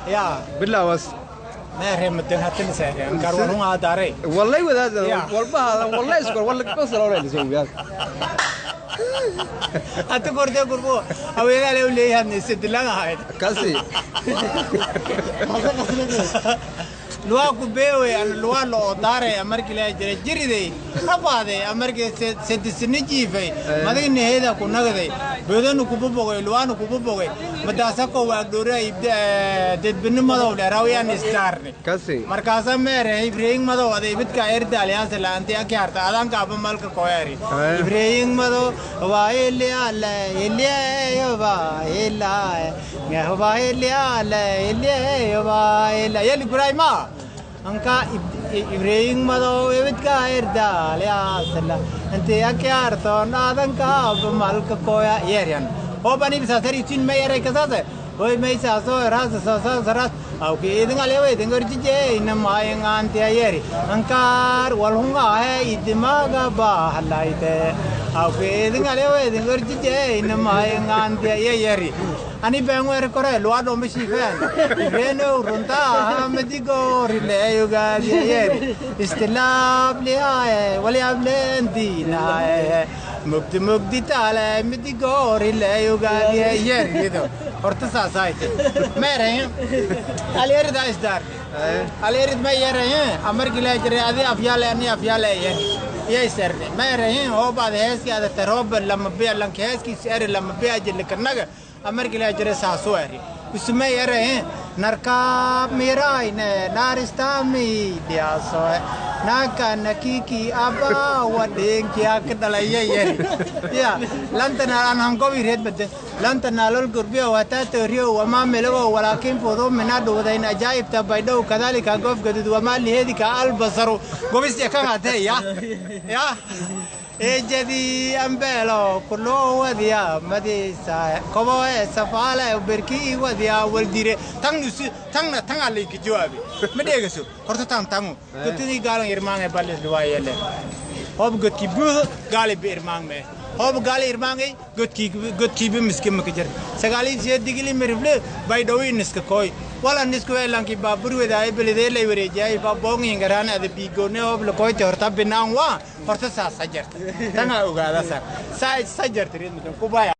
Ya. Bilaawas. Meere madan hatan saare ankar warun aadaare. Wallahi wadaad. Ya. Walba hadan wallahi iskor walla qosol oo leeyahay wiyaas. Hata korde gurbo aweegaa le leeyahay sidilan ahayd. Kasi. Luwaa ku beewe an luwaa loo daare amarkii la jiray jiriday rafaade amarkii sedisni jiifay madigna heeda ku nagaday beedanu ku bobogay luwaanu ku bobogay madaasa ko waagdhoora ibda dedbini madow dheeraawiyaan isdaarne. Kasi. Markaasa meere ibrahim madow aday ibidka erdaaliyaase laanti akiharta adanka aba malka koyari. Ibrahim madow waa eliyaale eliyayo waa elaa waa eliyaale eliyayo waa elaa yeli gurayma anka ibrahim madow ibidka erdaaliyaase laanti akiharton adanka aba malka koya yeryan hoban ibsaasari tin mayere kasaase hoy maysaasoo raas saasaas raas awki idin alewe idin gorjije ina maayingaanti ayeri ankaar walhunga he idimaga bahalaite awki idin alewe idin gorjije ina maayingaanti ayeri ani beenwer kore luado mishifen ibreno runta hamadigo rileeyugaadi ayeri istilaab lihaye waliableendinaye mugdi mugdi taale midigo rileeyugaadi ayeri ido horta saasaayte meerahin aleerida isdaarne aleerid ma yarahin amarki laa jiray adi afyaale ani afyaale yeri yeyserne ma yarahin hoobaad heeski ada tarooba lama biya lanka heeskiis eri lama biya jilikanaga amarki laa jiray saasu eri usuma yarahin narkaab mirayne naaristami diyasoe naka nakiki aba wadinki akdalaya yeri ya lantana aan hangobi reed bade lantana lol gurbiyo wata toriyo wama melawo walaakin fudu mina dhuwdayn ajaa'ibta baydhow kadalika goof gadud wama lihedika albasaru gobis kan hatee ya ya ejadi ambelo kulo wadiya madisa kobo e safale berki wadiya waldire tang nusi tangna tang alayki jawaabi ma dheegaso horta tan tangu godkii gaalan irmaange balis luwaayele hob godkii buudo gaali bi irmaange hob gaali irmaange godkii godkii bi miski ma kajar sagaali siya digili mirifle baydhowi niska koy wala nisku weelanki baabur wadaay beledeelay wareejiyay baabongi ingaraan ada biigoone hob lakoyte horta binaan waa horta saa sajarta tanga ogaada saa saa sajarta ridmutan kubaya.